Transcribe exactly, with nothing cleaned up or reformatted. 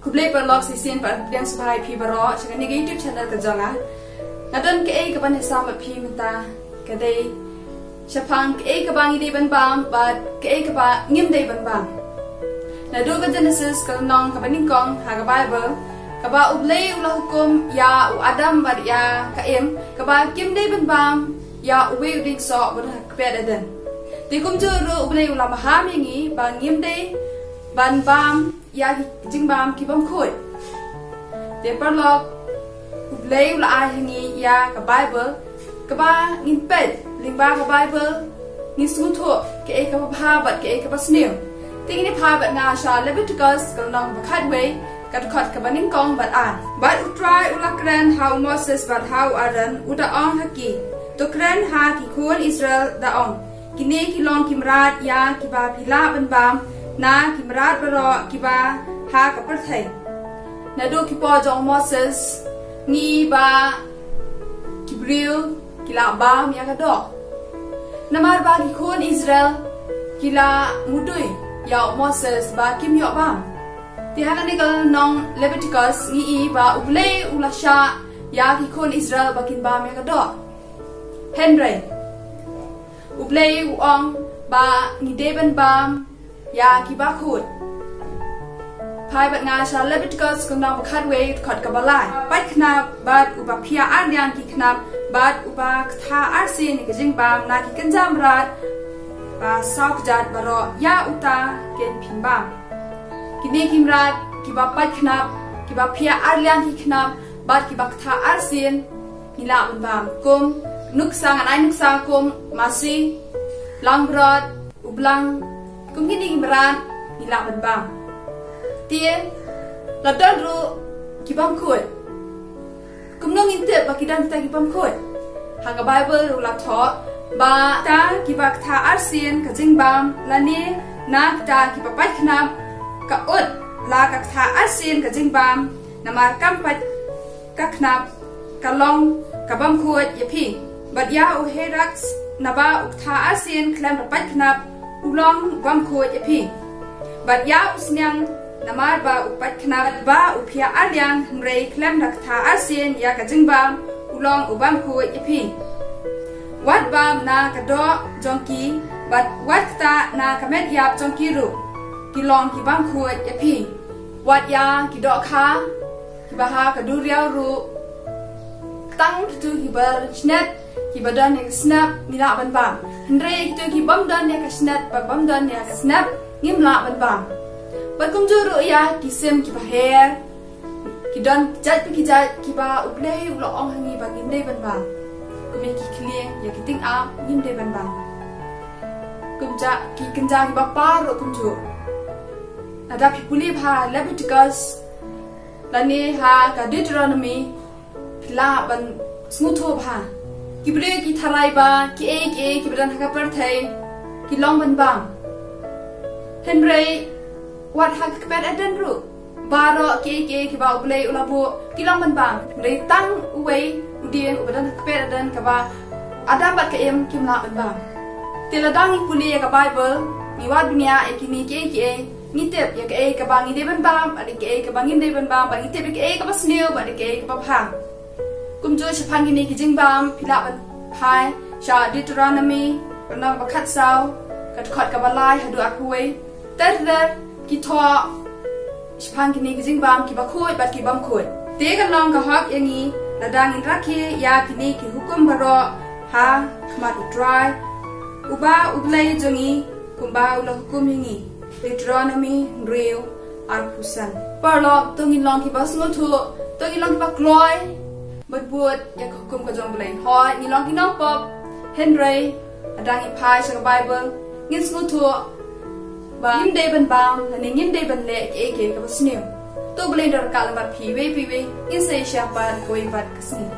Khublei paralok shisien bad pdiang sngewbha ïa phi baroh sha kane ka YouTube channel ka jong nga. Nga don kaei kaban ïasam bad phi mynta, ka dei shaphang kaei kaba ngi dei ban bam bad kaei kaba ngim dei ban bam. Naduh ka Genesis, ka lynnong kaba nyngkong ha ka Bible, kaba U Blei u la hukum ïa u Adam bad ïa ka Im, kaba kim dei ban bam ïa uwei u dieng soh ba don ha ka kper Eden. Te kumjuh ruh U Blei u la maham ïa ngi ba ngim dei ban bam ïa ki jingbam ki bym khuid. Te paralok, U Blei u la ai ha ngi ïa ka Bible, kaba ngin peit lyngba ka Bible, ngin sngewthuh kaei kaba bha bad kaei kaba sniew. Te ngin ïa phai bad nga sha Leviticus, ka lynnong ba khatwei, ka dkhot kaba nyngkong bad ar. Bad U Trai u la kren ha u Moses bad ha u Aaron, u da ong ha ki, to kren ha ki khun Israel da ong, kine ki long ki mrad ïa kiba phi lah ban bam na ki mrad baroh kiba ha ka pyrthei. Naduh ki por jong u Moses, ngi ba ki briew ki la bam ïa ka doh. Namar ba ki khun Israel ki la mudui ïa u Moses ba kim ïoh bam. Te ha kane ka lynnong Leviticus ngi i ba U Blei u la shah ïa ki khun Israel ba kin bam ïa ka doh. Hynrei U Blei u ong ba ngi dei ban bam ïa kiba khuid. Phai bad nga sha Leviticus, ka lynnong ba khatwei, dkhot kaba lai. Pait khnap bad uba phiah arliang ki khnap bad uba ktha arsien ïa ka jingbam na ki kynja mrad ba saw kjat baroh, ïa uta keiñ phin bam. Kine ki mrad kiba pait khnap, kiba phiah arliang ki khnap bad kiba ktha arsien, ngi lah ban bam. Kum nuksa, ngan ai nuksa kum masi, langbrot, u blang, kum kine ki mrad ngi lah ban bam. Te la don ruh ki bym khuid. Kumno ngin tip ba ki don kita ki bym khuid? Ha ka Bible ruh la thoh ba kita kiba ktha arsien ka jingbam lane na kita kiba pait khnap, ka ut la ka ktha arsien ka jingbam, namar kam pait ka khnap ka long ka bym khuid ïa phi. Bad ïa u hyrax, naba u ktha arsien khlem da pait khnap, u long bym khuid ïa phi. Bad ïa u sniang, namar ba u pait khnap, ba u phiah arliang hynrei khlem da ktha arsien ïa ka jingbam, u long u bym khuid ïa phi. Wat bam na ka doh jong ki, bad wat ktah na ka met ïap jong ki ruh, ki long ki bym khuid ïa phi. Wat ïa ki dohkha kiba ha ka duriaw ruh, tang kito kiba snet, kiba don ïa ka snep, ngi lah ban bam. Hynrei kito ki bym don ïa ka snet bad bym don ïa ka snep, ngim lah ban bam. Bad kumjuh ruh ïa ki sim kiba her, ki don ki jait pa ki jait kiba U Blei u la ong ha ngi ba ngim dei ban bam. Kum ïa ki khlieng, ïa ki tyngab, ngim dei ban bam. Kumjuh ki kynja kiba par ruh kumjuh. Lada phi pule bha Leviticus lane ha ka Deuteronomy, phi lah ban sngewthuh bha. Ki briew ki tharai ba kiei kiei kiba don ha ka pyrthei ki long ban bam. Hynrei wat ha ka kper Eden ruh, baroh kiei kiei kiba U Blei u la buh ki long ban bam. Hynrei tang uwei u dieng uba don ha ka kper Eden, kaba Adam bad ka Im kim lah ban bam. Te lada ngi pule ïa ka Bible, ngi wad bniah ïa kine kiei kiei, ngi tip ïa kaei kaba ngi dei ban bam bad ïa kaei kaba ngim dei ban bam, bad ngi tip ïa kaei kaba sniew bad ïa kaei kaba bha. Kumjuh shaphang kine ki jingbam, phi lah ban phai sha Deuteronomy, ka lynnong ba khatsaw, ka dkhot kaba lai haduh arphew wei. Ter ter ki thoh shaphang kine ki jingbam kiba khuid bad ki bym khuid. Te kan long ka hok ïa ngi lada ngin rakhe ïa kine ki hukum baroh ha khmat U Trai, uba U Blei jong ngi, kumba u la hukum ïa ngi. Deuteronomy hynriew, arphew san. Paralok, to ngin long kiba sngewthuh, to ngin long kiba kloi ban bud ïa ka hukum ka jong U Blei. Hooid, ngin long ki nongpop, hynrei lada ngi phai sha ka Bible, ngin sngewthuh ba ngim dei ban bam lane ngim dei ban leh kiei kiei kaba sniew. To U Blei un don ryngkat lem bad phi iwei pa iwei. Ngin sa ïashem pat kawei pat ka sngi.